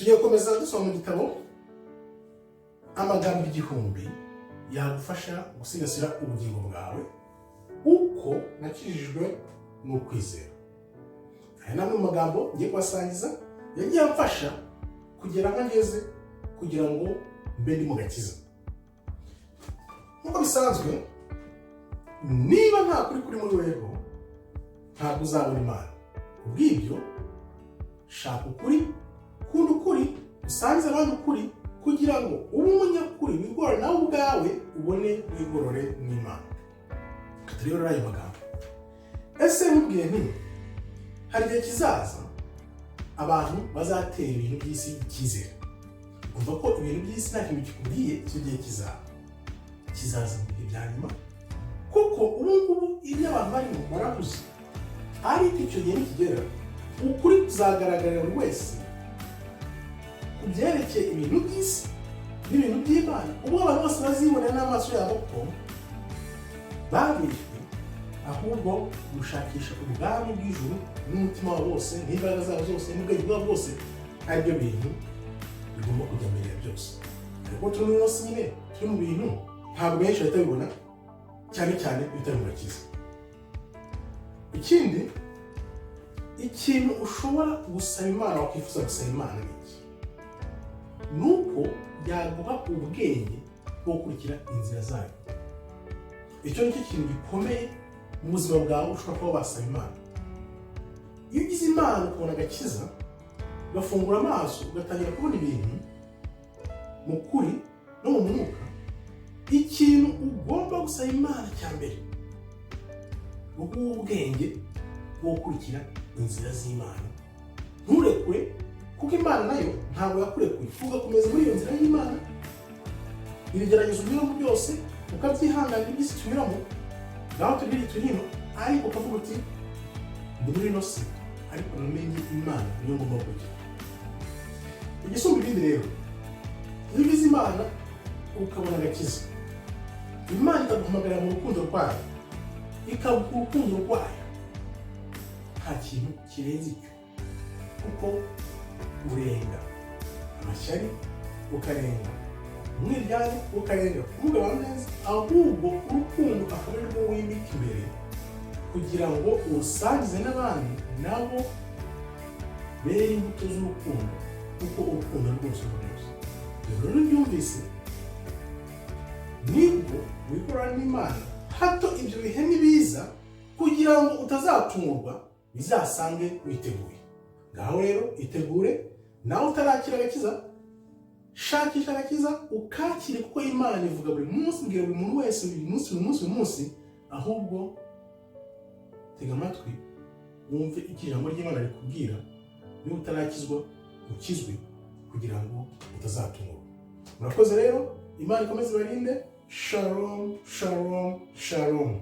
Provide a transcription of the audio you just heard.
Tugiye gukomeza dusoma mu gitabo Amagambo 1000 yagufasha gusigasira ubugingo bwawe, uko nakijijwe n'ukwizera. Aya ni amwe mu magambo ngiye kubasangiza yagiye amfasha kugera aho ngeze, kugira ngo mbe ndi mu gakiza. Nk'uko bisanzwe, niba nta kuri kuri muri weho, ntabwo uzabona Imana. Kubw'ibyo, shaka ukuri, kunda ukuri, usangize abandi ukuri, kugira ngo ube umunyakuri, wigorore nawe ubwawe, ubone wigorore n'Imana. Reka turebe rero ayo magambo. Ese nkubwiye nti hari igihe kizaza abantu bazatera ibintu by'isi icyizere, ukumva ko ibintu by'isi nta kintu kikubwiye? Icyo gihe kizaba kizaza mu bihe bya nyuma, kuko ubu ngubu ibyo abantu barimo barahuze. Ariko icyo gihe nikigera, ukuri kuzagaragarira buri wese ku byerekeye ibintu by'isi n'ibintu by'Imana, ubwo abantu bose bazibonera n'amaso yabo ko babeshywe, ahubwo gushakisha ubwami bw'ijuru n'umutima wabo wose, n'imbaraga zabo zose, n'ubwenge bwabo bwose, aribyo bintu bigomba kujya mbere ya byose. Ariko turi muri ino si nyine, turi mu bintu, ntabwo benshi bahita babibona, cyane cyane bitari mu gakiza. Ikindi, ikintu ushobora gusaba Imana, wakwifuza gusaba Imana, ni iki? Ni uko yaguha ubwenge bwo gukurikira inzira zayo. Icyo ni cyo kintu gikomeye mu buzima bwawe ushobora kuba wasaba Imana. Iyo ugize Imana ukabona agakiza, ugafungura amaso, ugatangira kubona ibintu mu kuri no mu mwuka, ikintu ugomba gusaba Imana cya mbere ni uguha ubwenge bwo gukurikira inzira z'Imana. Nturekure, kuko Imana nayo ntabwo yakurekuye. Ugakomeza muri iyo nzira y'Imana, ibigeragezo unyuramo byose ukabyihanganira. Iby'isi tunyuramo, ngaho turi hirya, turi hino, ariko ukavuga uti: "Ndi muri ino si, ariko namenye Imana, niyo ngomba kujya." Igisumba ibindi rero, iyo ugize Imana ukabona agakiza, Imana ikaguhamagarira mu rukundo rwayo, ikaguha urukundo rwayo, nta kintu kirenze icyo, kuko urenga amashyari, ukarenga umwiryane, ukarenga kuvuga abantu neza, ahubwo urukundo akaba ari rwo wimika imbere, kugira ngo urusangize n'abandi, nabo bere imbuto z'urukundo, kuko urukundo ari rwose byose. Rero ubyumvise, nibwo wikorana n'Imana, hato ibyo bihe nibiza, kugira ngo utazatungurwa, bizasange witeguye. Ngaho rero itegure. Nawe utarakira agakiza, shakisha agakiza ukakire, kuko Imana ivuga buri munsi, mbwira buri muntu wese buri munsi, buri munsi, buri munsi. Ahubwo tega amatwi wumve icyo ijambo ry'Imana rikubwira. Niba utarakizwa, ukizwe kugira ngo utazatungurwa. Murakoze rero, Imana ikomeze ibarinde. Shalom, shalom, shalom.